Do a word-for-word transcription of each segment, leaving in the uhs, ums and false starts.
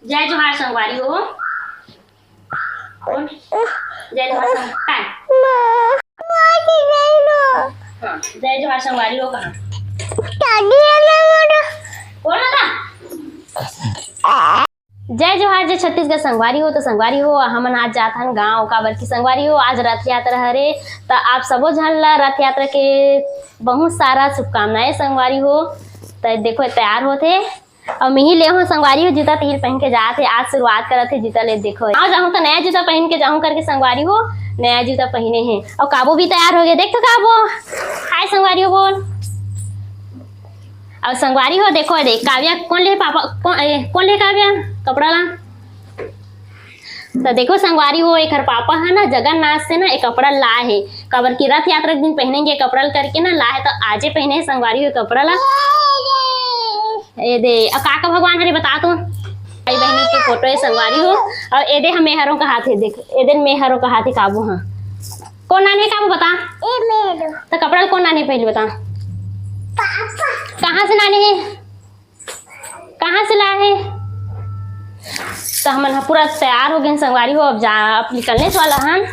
जय जोहार संगवारी हो। बोल। जय जोहार संग-, काय? हाँ, जय जोहार संगवारी हो कहा। बोल ना ता। जय जोहार, जय छत्तीसगढ़ संगवारी हो। तो संगवारी हो, हमन आज जात हन गाँव, काबर की संगवारी हो, आज रथ यात्रा हरे। त आप सबो झन ला रथ यात्रा के बहुत सारा शुभकामनाएं संगवारी हो। त देखो, तैयार होत हे। अउ मिही ले हो संगवारी हो, जूता तीर पहन के जात हे। आज शुरुआत करत हे जूता ले। देखो, आओ जाहूं त नया जूता पहन के जाहूं करके संगवारी हो, नया जूता पहने हे। अउ काबो भी तैयार हो गए, देख तो काबो। हाय संगवारी हो बोल। अउ संगवारी हो देखो, देख काव्या कौन ले पापा, कौन, ए, कौन ले काव्या कपड़ा ला? त देखो संगवारी हो, एकर पापा ह ना जगन्नाथ से ना एक कपड़ा लाए हे, काबर की रथ यात्रा के दिन पहनेंगे कपड़ा ल करके ना लाए हे, त आजे पहने हे संगवारी हो कपड़ा ला। ए दे, अब का का भगवान हरे बता तो। भाई बहनी के फोटो हे संगवारी हो। अउ ए दे हम मेहरो कहात हे, देख ए दे मेहरो कहात हे काबू। हाँ, कौन नाने काबू बता? ए मेरो। त कपड़ा ल कौन नाने पहले बता? पापा। कहाँ से नाने हे? कहाँ से लाए हे? त हमन ह पूरा तैयार हो गए संगवारी हो, अब जा, अब निकलने वाला हन।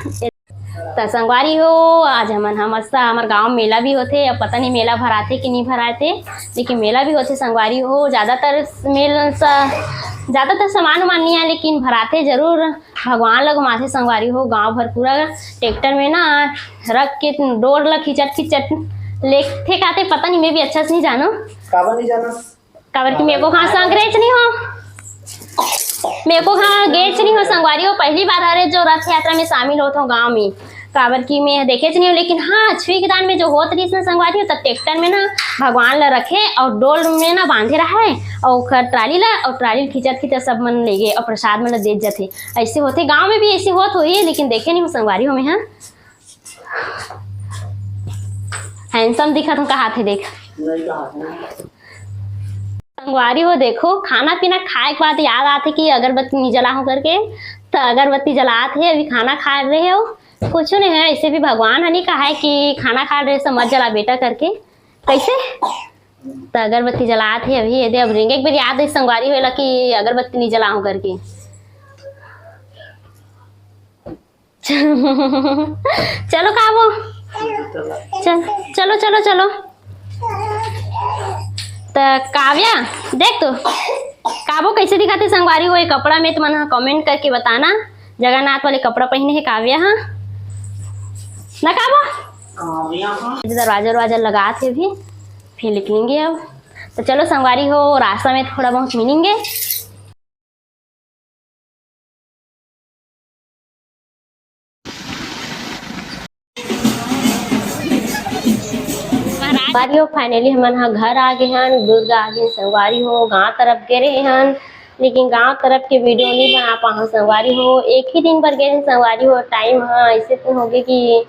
त संगवारी हो, आज हमन ह मस्त, हमर गांव मेला भी होथे। अब पता नहीं मेला भराथे कि नहीं भराथे, लेकिन मेला भी होथे संगवारी हो। ज्यादातर मेल स-, ज्यादातर सामान उमान नहीं आए, लेकिन भराथे जरूर। भगवान ल घुमाथे संगवारी हो, गांव भर पूरा ट्रैक्टर में ना रख के डोर ल खिंचत खिंचत लेथे काथे, पता नहीं, मैं भी अच्छा से नहीं जानव। काबर नहीं जानव? काबर कि मैं एको घांव अंग्रेज नहीं हो, मैं एको घांव अंग्रेज नहीं हो संगवारी हो। पहली बार हरे जो रथ यात्रा में शामिल होत हो गांव में, काबर कि मैं देखेच नहीं हो। लेकिन हाँ, छुई के दान में जो होत रहिस ना संगवारी हो, तब ट्रैक्टर में ना भगवान ला रखे अउ डोल में ना बांधे रहे अउ ओकर ट्राली ला, अउ ट्राली ला खींचत खींचत सब मन ले गे अउ प्रसाद मन ला देत जथे। ऐसे होथे गांव में भी, ऐसे होत होही, लेकिन देखे नहीं हो संगवारी हो मैं, हाँ। Handsome दिखत हूँ, कहाथे देख। नहीं कहाथे। संगवारी हो देखो, खाना पीना खाए के बाद याद आथे कि अगरबत्ती नहीं जलाहूँ करके, त अगरबत्ती जलात हे। अभी खाना खाए रहे हो, कुछ नहीं है, ऐसे भी भगवान ह नहीं कहा है कि खाना खा रहे से मत जला बेटा करके। कैसे? त अगरबत्ती जलात हे अभी। ये दे, अब रेंगे एक बार याद है संगवारी हो ला कि अगरबत्ती नहीं जलाहूँ करके। चलो काबो, चल, चलो, चलो, चलो। त काव्या, देख तो, काबो कैसे दिखाथे संगवारी हो ये कपड़ा में, तुमन ह comment करके बताना। जगन्नाथ वाले कपड़ा पहने है काव्या, हाँ ना काबो? दरवाजा, दरवाजा लगात हे अभी, फिर निकलेंगे अब। तो चलो संगवारी हो, रास्ता में थोड़ा बहुत मिलेंगे। संगवारी हो, finally हमन ह घर आ गे हन, दुर्ग आ गे संगवारी हो। गांव तरफ गे रहे हन, लेकिन गांव तरफ के video नहीं बना पाहन संगवारी हो। एक ही दिन भर गे रहे संगवारी हो, time ह ऐसे तो हो गए कि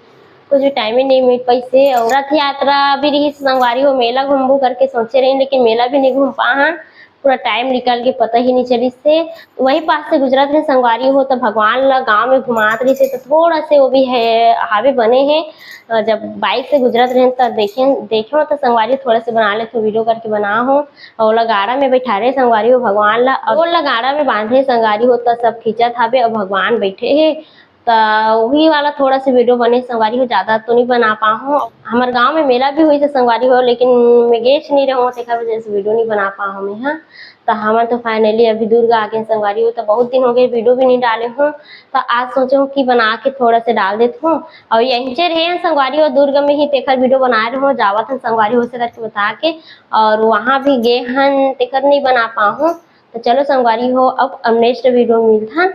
कुछ भी time ही नहीं मिल पाइस हे। अउ रथ यात्रा भी रही संगवारी हो, मेला घूमबो करके सोचे रही, लेकिन मेला भी नहीं घूम पाहन। पूरा time निकल के पता ही नहीं चलिस हे। वही पास से गुजरत रहे संगवारी हो, त भगवान ला गांव में घुमात रहिस हे, त थोड़ा से वो भी है, हावे बने हे। अ, जब bike से गुजरत रहे, त देखे, देखे हो त संगवारी थोड़ा से बना ले, तो video करके बना हो। अउ ओला गाड़ा में बैठा रहे संगवारी हो भगवान ला, अउ ओला गाड़ा में बांधे संगवारी हो, त सब खींचत हावे, अउ भगवान बैठे हे। त वही वाला थोड़ा सा video बने संगवारी हो, ज्यादा तो नहीं बना पाहूँ। हमर गांव में मेला भी हुई थे संगवारी हो, लेकिन मैं गेच नहीं रहूँ, तेकर वजह से video नहीं बना पाहूँ मैं, हाँ। त हमन तो finally अभी दुर्ग आ गए संगवारी हो, त बहुत दिन हो गए video भी नहीं डाले हूँ। त आज सोचे हूँ कि बना के थोड़ा से डाल देत हूँ। अउ यहीं रहे हैं संगवारी हो, दुर्ग में ही तेकर video बनाए रहूँ, जावत हन संगवारी हो से करके बता के, अउ वहाँ भी गे हन तेकर नहीं बना पाहूँ। त चलो संगवारी हो, अब, अब next video में मिलथन।